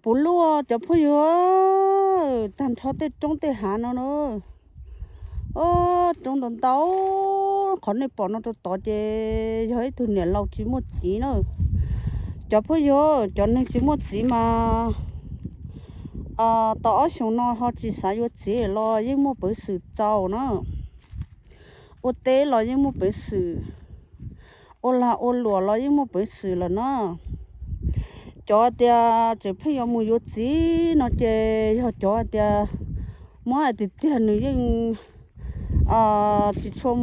Puv luj cov phooj ywg, tag nrho tej roob tej hav no na, o, roob ntau ntau, qhov nej pom no rau tod ces yog ib tug niam laus tsis muaj txiv na. Cov phooj ywg, cov neeg tsis muaj txiv mas tau ob xyoos no ho tsis xav yuav txiv los yeej muaj peev xwm txaus na. Ua teb los yeej muaj peev xwm, ua lag ua luam los yeej muaj peev xwm lawm na. Cov tias tseem pheej yuav mus yuav txiv no ces yog cov tias muab hais tiag tiag nws yeej tsis tshua,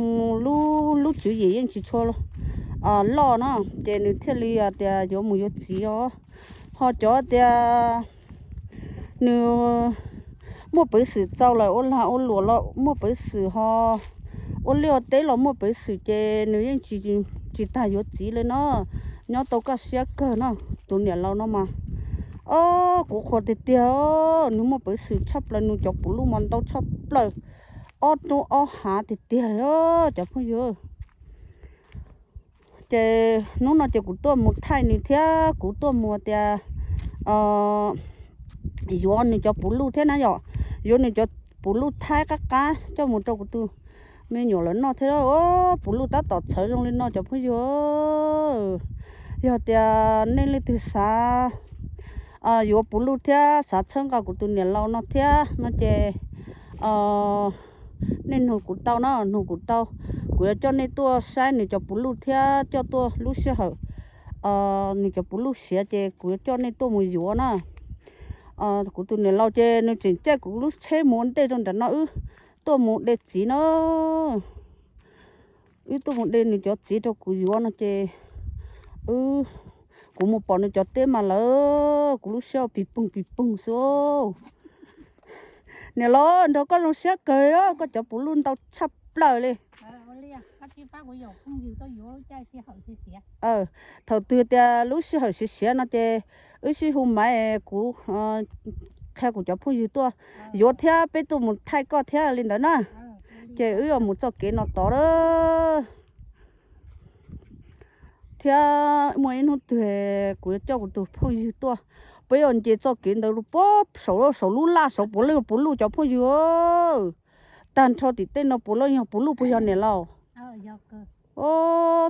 lub lub tswv yim yeej tsis tshua loj na, ces nws thiaj li tias yuav mus yuav txiv os. Ho cov tias nws muaj peev xwm txaus lawm, ua lag ua luam los muaj peev xwm, ho ua liaj ua teb los muaj peev xwm ces nws yeej tsis tag yuav txiv li no. Nyob tau kaj siab kawg no, tus niam laus no mas, o, kuv qhuas tiag tiag, nws muaj peev xwm tshaj plaws, nws cov puv luj mas ntau tshaj plaws, ob roob ob hav tiag tiag cov phooj ywg. Ces hnub no ces kuv tuaj mus thaij nws thiab kuv tuaj mus tias yuav nws cov puv luj thiab na yom, yuav nws cov puv luj thaib qab qab coj mus rau kuv tus me nyuam lawv noj thiab. Puv luj tab tom txhawv zoo li no cov phooj ywg. Yog tias nej leej twg xav yuav puv luj thiab xav txhawb nqa kuv tus niam laus no thiab no ces nej nug kuv tau na, nug kuv tau. Kuv yuav coj nej tuaj saib nws cov puv luj thiab coj tuaj lub sij hawm nws cov puv luj siav ces kuv yuav coj nej tuaj mus yuav na. Kuv tus niam laus ces nws tseem caij kuv lub tsheb mus ua ntej rau nram no wb tuaj mus de txiv na. Wb tuaj mus de nws cov txiv rau kuv yuav no ces wb, kuv mus pom nws cov teb mas lawv kuv lub siab pis poog pis poog xwb. Niam laus, nrog koj zoo siab kawg, koj cov puv luj ntau tshaj plaws li. Thaum twg tias lub sij hawm siav siav no ces wb sib hu maiv, kuv qhia kuv cov phooj ywg tuaj yuav thiab peb tuaj mus thaij koj thiab li ntawd na. Ces wb yuav mus txoj kev no tod lawm. Thiab muaj ib hnub twg kuv yuav coj kuv tus phooj ywg tuaj, peb yuav nce txoj kev ntawd puag saum, saum lub laj saud puav leej puv luj cov phooj ywg. Tag nrho tim tej no puav leej yog puv luj puas yog niam laus?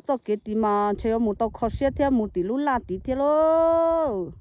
Txoj kev tid mas ntshe yuav mus tau kho siab thiab mus tim lub laj tid thiab lauj.